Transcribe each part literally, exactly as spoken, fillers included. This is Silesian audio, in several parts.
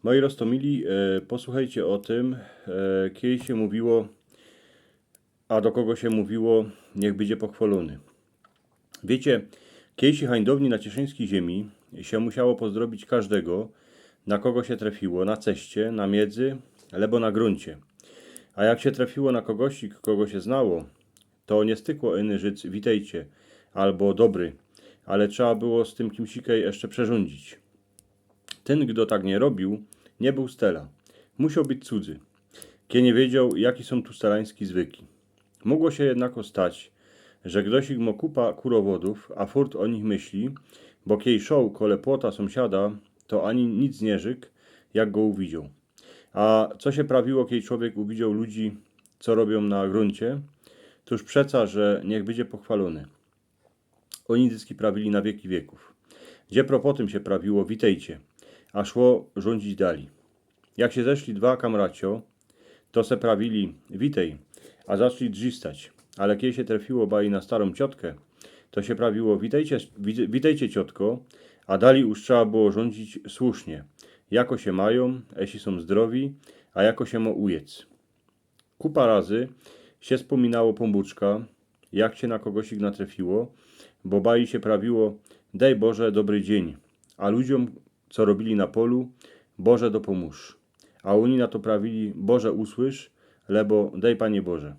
Moi roztōmili, e, posuchejcie ô tym, e, kej sie mōwiło, a do kogo sie mōwiło, niych bydzie pochwalōny. Wiycie, kejsi hańdowni na cieszyńskij ziymi sie musiało pozdrowić kożdego, na kogo sie trefiło, na ceście, na miedzy, lebo na grōncie. A jak sie trefiło na kogosik, kogo sie znało, to niy stykło iny rzec witejcie albo dobry, ale trzeba było z tym kimsikej jeszcze przerzōndzić. Tyn, kto tak niy robiōł, niy bōł stela. Musioł być cudzy, kej niy wiedzioł, jake sōm tu stelańske zwyki. Mogło sie jednako stać, że ktosik mo kupa kurowodōw, a furt ô nich myśli, bo kej szoł kole płota sōmsiada, to ani nic niy rzyk, jak go uwidzioł. A co sie prawiło, kej człowiek uwidzioł ludzi, co robiōm na grōncie? Tōż przeca, że niych bydzie pochwalōny. Ôni dycki prawili na wieki wieków. Gdzie pro potym sie prawiło witejcie, a szło rzuńdzić dali. Jak sie zeszli dwa kamracio, to se prawili witej, a zaczli drzistać. Ale kej sie trefiło bali na starōm ciotke, to sie prawiło witejcie, wite- witejcie ciotko, a dali już trzeba było rzuńdzić słusznie. Jako sie majōm, jeśli sōm zdrowi, a jako sie mo ujec. Kupa razy sie spōminało pōnbōczka, jak sie na kogosik natrefiło, bo bali sie prawiło: dej Boże dobry dziyń, a ludziōm, co robili na polu: Boże dopōmōż. A ôni na to prawili: Boże usłysz, lebo dej Panie Boże.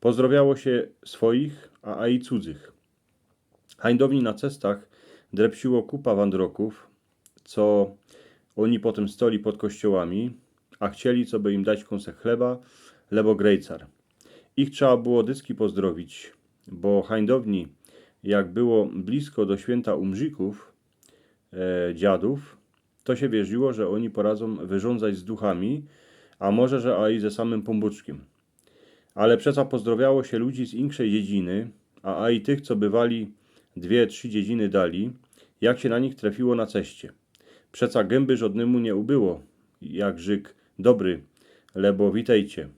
Pozdrowiało sie swojich, a, a i cudzych. Hańdowni na cestach drepsiło kupa wandrokōw, co ôni potym stoli pod kościołami, a chcieli, coby im dać kōnsek chleba, lebo grejcar. Ich trzeba było dycki pozdrowić, bo hańdowni, jak było blisko do świynta umrzikōw, e, dziadōw, to sie wierziło, że ôni poradzōm wyrządzać z duchami, a może, że a i ze samym pōnbōczkiym. Ale przeca pozdrowiało sie ludzi z inkszej dziedziny, a, a i tych, co bywali dwie, trzi dziedziny dali, jak sie na nich trefiło na ceście. Przeca gymby żodnymu niy ubyło, jak rzyk dobry, lebo witejcie.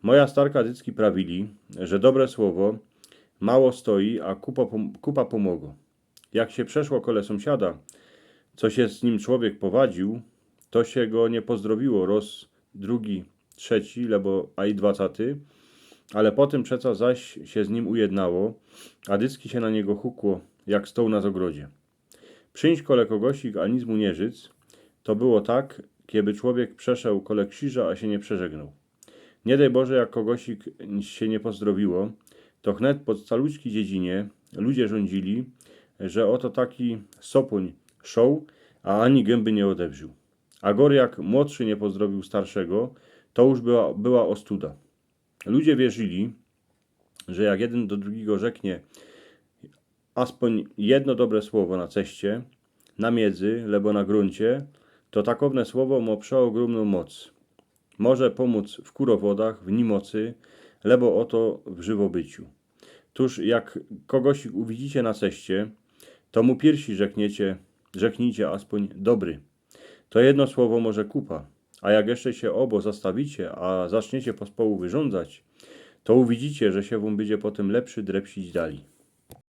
Moja starka dycki prawili, że dobre słowo mało stoi, a kupa, pōm- kupa pōmogo. Jak sie przeszło kole sōmsiada, co sie z nim człowiek powadziōł, to sie go niy pozdrowiło roz, drugi, trzeci, lebo a i dwacaty, ale potym przeca zaś sie z nim ujednało, a dycki sie na niego hukło, jak stoł na zogrodzie. Przińś kole kogosik, a nic mu niy rzuć, to było tak, kejby człowiek przeszoł kole krziża, a sie niy przeżegnoł. Niy dej Boże, jak kogosik sie niy pozdrowiło, to chnet po calućkij dziedzinie ludzie rzuńdzili, że ôto taki sopōń szoł, a ani gymby niy ôdewrziōł. A gorzej jak młodszy niy pozdrowiōł starszego, to już była, była ôstuda. Ludzie wierzyli, że jak jedyn do drugigo rzeknie aspōń jedno dobre słowo na ceście, na miedzy, lebo na grōncie, to takowne słowo mo przeôgrōmnōm moc. Może pōmōc w kurowodach, w niymocy, lebo ôto w żywobyciu. Tōż jak kogosik uwidzicie na ceście, to mu piyrsi rzekniecie, rzeknijcie aspōń dobry. To jedno słowo może kupa, a jak jeszcze sie ôbo zastawicie, a zaczniecie pospołu wyrządzać, to uwidzicie, że sie wōm bydzie potym lepszy drepsić dali.